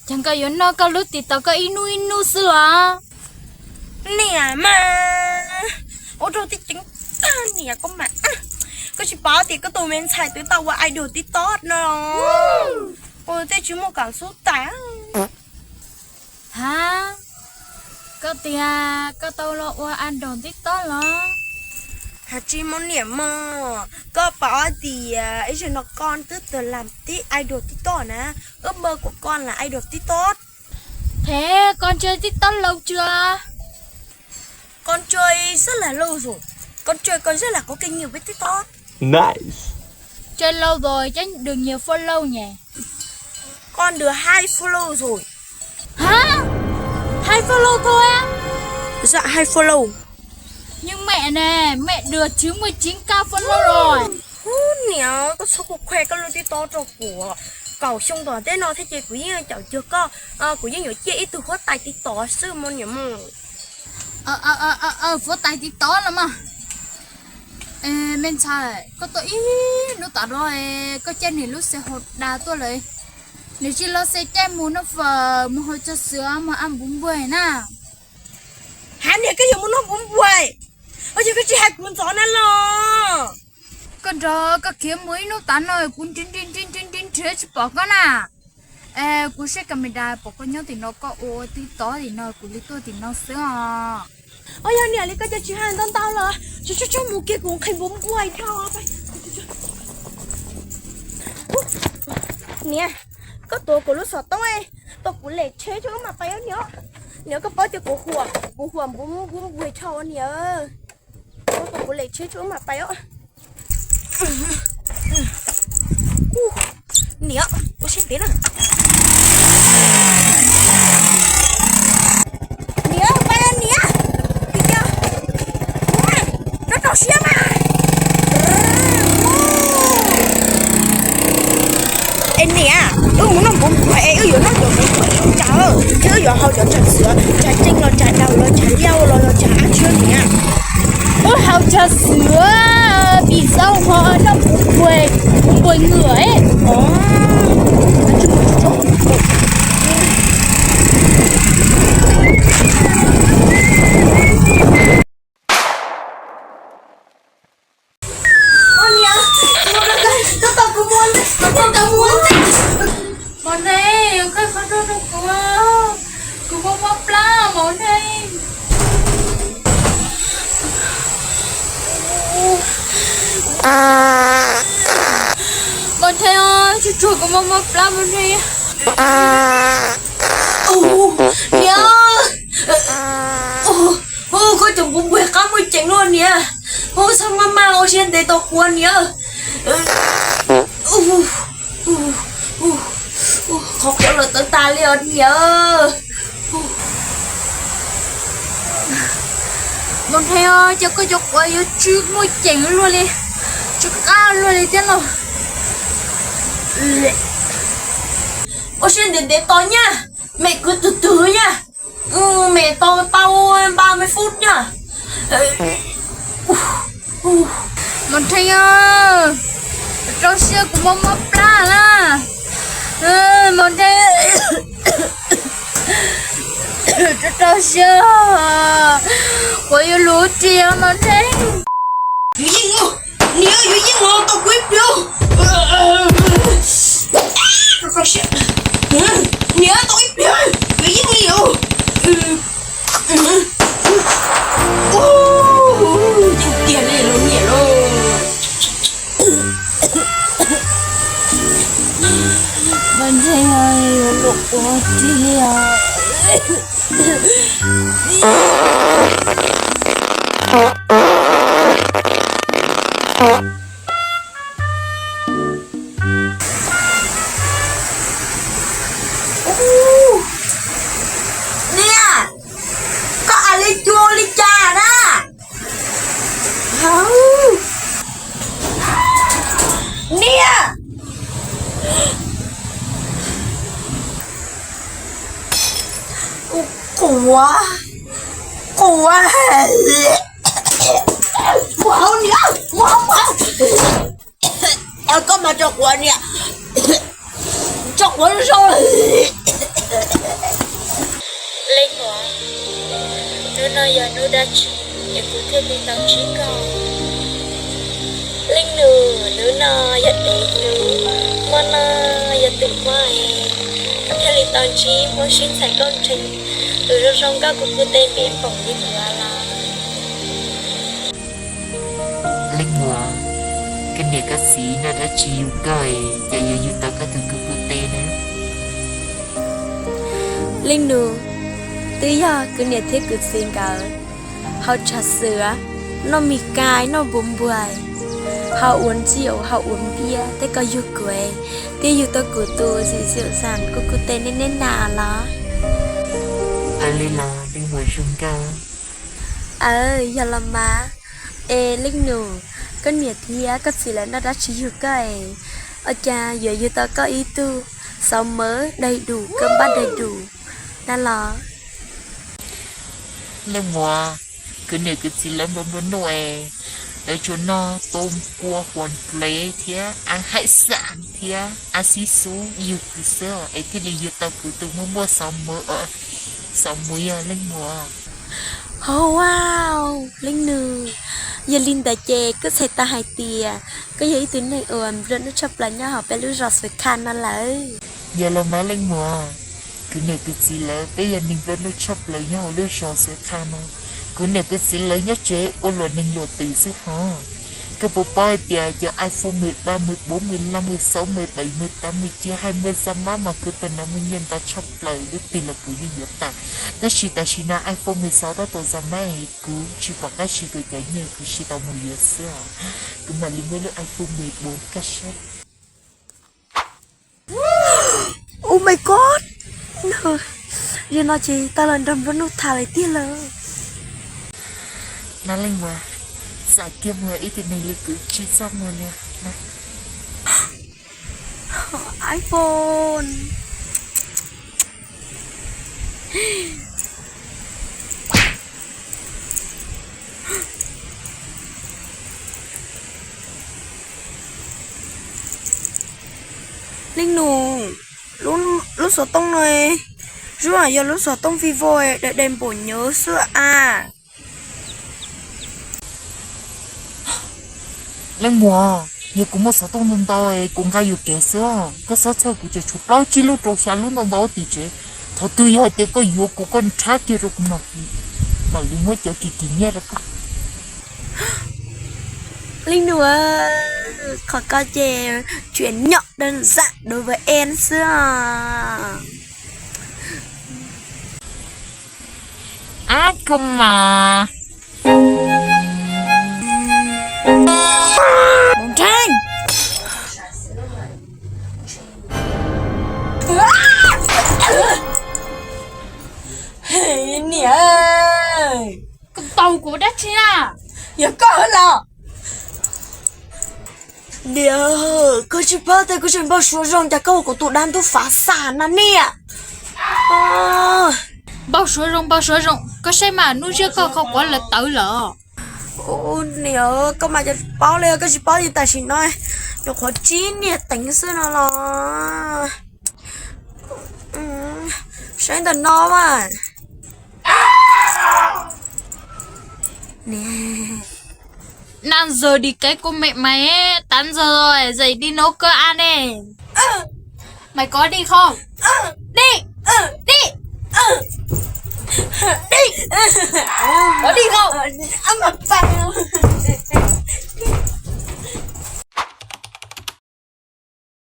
Ces koj yuav noj koj lub TikTok koj ib hnub ib hnub xwb los? Niam mas, ua rau tib ceev tag niam koj mas. Koj tsis paub tias koj tus me ntxhais twb tau ua idol TikTok no los? Ua tej tsis muaj kam xub tas. Ha, koj tias koj tau los ua idol TikTok los? Has tsis muaj niam mog, koj paub tias ib zaug no koj twb tau lam tib idol TikTok na, ước mơ của con là idol TikTok. Thế con chơi TikTok lâu chưa? Con chơi rất là lâu rồi. Con chơi, con rất là có kinh nghiệm với TikTok. Nice. Chơi lâu rồi chắc được nhiều follow nhỉ? Con được hai follow rồi. Hả? Hai follow thôi á? Dạ, hai follow. Nhưng mẹ nè, mẹ được chín mươi chín k follow rồi. Hub, niam, koj txhob khuv khuav koj lub TikTok rau kuv. Kaum xyoo tom ntej no thiab ces kuv yeej caum cuag koj, kuv yeej yuav ciaj ib tug huab tais TikTok xwb mog niam mog. Huab tais TikTok los mas. Me ntxhais, koj tau ib hnub tom no koj caij niam lub xe hauv das tuaj lawm. Niam tsis los xe caij mus noj fawm, mus haus cog xwm, mus ab npuv npuag na. Hab niam, koj yuav mus noj npuv npuag, ua cas koj tsis hais kuv ntxov na los? Koj nrog koj khiav mus ib hnub tav no kuv nrhiav nrhiav nrhiav nrhiav tsis pom koj na. Kuv saib camera pom koj nyob tim no, koj ua twb tod tim no kuv li tuaj tim no xwb os. Os, yog niam li koj cas tsis hais ntau ntau los? Tsuag tsuag mus kiag kuv nqhis npuv npuag dhau. Niam, koj tuav kuv lub xov tooj, tuav kuv lem tsheb tso wb mam pais os niam. Niam, koj paub tias kuv huam, kuv huam npuv npuag npuag tshaj niam. Tuav kuv lem tsheb tso wb mam pais os. Niam, ua siab ntev na. Niam, pais niam. Rau rau siab mas. Es niam, wb mus noj npuv npuag es wb yuav noj cov npuv npuag li cas? Thiab wb yuav haus cov tsam xwm, tsam ceeb los tsam daus los tsam liaj los yog tsam ab tsi niam? Wb haus tsam xwm, pim xauv ho noj npuv npuag, npuv npuag nwm. Mos Nthee, koj qhov rooj rau kuv, kuv mob mob plab mos Nthee. Mos Nthee, tsuag tsuag kuv mob mob plab mos Nthee. Niam, koj cov npuv npuag qab muaj ceem luaj niam. Txhob maj maj ua siab ntev tos kuv niam. Qhov quav los tawv tas li os niam. Mos Nthee, cas koj cov quav yuav tsis muaj ceem luaj li, tsis qab luaj li thiab no. Ua siab ntev ntev tos nyaj, mem kwv twg twg nyaj, mem tos tau ba me fub nyaj. Mos Nthee, rau siab kuv mob mob plab na. Mos Nthee, rau siab, kuv yuav luv ris Mos Nthee. Yuav yeej, niam, yuav yeej los tos kuv ib pliag. Niam, tos ib pliag, yuav yeej li os. Yeej tiag li los niam lauj. Mos Nthee, yuav luv kuv ris os. Niam, koj hais li cas li cas na? Niam, kuv quav, quav, mus hauv niam, mus hauv, mus hauv. Koj mas tso quav niam, tso quav zoo. Leej Muas, hnub no yog hnub dab tsi es kuv thiaj li tau ntsib koj? Leej Nus, hnub no yog dev hnub, hmo no yog tus hmo es kuv thiaj li tau ntsib Hmoob sib txhais nkauj ntseg, tus zoo zoo nkauj kuv kuj tej me npoom li ua los. Leej Muas, koj niam koj txiv noj dab tsi yug koj es cas yuav yug tau koj tus kuj kuj tej ne? Leej Nus, twb yog kuv niam thiab kuv txiv nkawd haus tshav xwm, noj mis kais, noj npuas npuas, haus ua ntxiv, haus ua npiab, tej ko yug kuv, thiaj yug tau kuv tus xim xim xas kuj kuj tej neb neb na los. Aw, li los Leej Muas zoo nkauj. Aw, yog los mas. Es Leej Nus, koj niam thiab koj txiv lawv noj dab tsi yug koj es ua cas yuav yug tau koj ib tug xauv mawv daig dus, koj npab daig dus na los? Leej Muas, kuv niam kuv txiv lawv nplua nplua nuj es lawv tsuas noj tau kua huas plev thiab av haib xam thiab av xib xub yug kuv xwb es thiaj li yug tau kuv tus muaj muaj xauv mawv, xauv mawv yog Leej Muas. Hauv, Leej Nus, yog li ntawd ces kuj txhais tau hais tias koj yog ib tug neeg uas nplua nuj tshaj plaws nyob hauv peb lub zos Xwm Kha no lawm. Yog los mas Leej Muas, kuv niam kuv txiv lawv peb yog neeg nplua nuj tshaj plaws nyob hauv lub zos Xwm Kha no. Kuv niam kuv txiv lawv nyob tsev ua luam neeg luam twm xwb hos. Koj puas paub hais tias cov iPhone mười ba, mười bốn, mười lăm, mười sáu, mười bảy, mười tám, mười chín, hai mươi Pro Max mas kuv tus no muaj nyiaj ntau tshaj plaws, lub twg los kuv yeej yuav tau. Tab sis tam sim no iPhone mười sáu tab tom xa mab es kuv tsis pom qab siv kuv cov nyiaj, kuv siv tau mus yuav xwb os. Kuv mam li muab lub iPhone mười bốn rau koj saib. Oh my God, yog no ces tau los nrog nplua nuj tham lawm tiag lawm. No Leej Muas, txawm kiag muag ib tug neeg li kuv tsis txaj muag li. iPhone. Leej Nus, lub xov tooj no, zub yog lub xov tooj Vivo, dai dai npaum nyuv xwb a. Leej Muas, yog kuv muaj xov tooj ntau ntau es kuv nqa yuam kev xwb, koj txhob txhawj, kuv tseem tshuav plaub tsib lub rau xya lub ntau ntau tim tsev. Thaum twg yog hais tias koj yuav kuv, koj nrhab kiag rau kuv mam, mam li muab cov kim kim nyiaj rau koj. Leej Nus, qhov ko ces chuyển nhượng đơn giản đối với em xwb. Ab, koj mas. Niam, koj tau kuv dab tsi na? Yog koj los. Niam, koj tsis paub tias kuv tseem npau suav zoo, cas koj ua kuv tus dab ntub fav xam na niam. Npau suav zoo, npau suav zoo, koj saib mas, hnub ziab koj kho quav lawv tawv lawm. Niam, koj mas cov paub li, koj tsis paub li, tam sim no nyuam qhuav tsib niag teev xwb no los. Saib ntawm no mas. Nag zog di kev kuv mem mais, tav ntsog zog zais di nov koj a ne. Mày có đi không? Đi. Đi. Đi. Có đi không?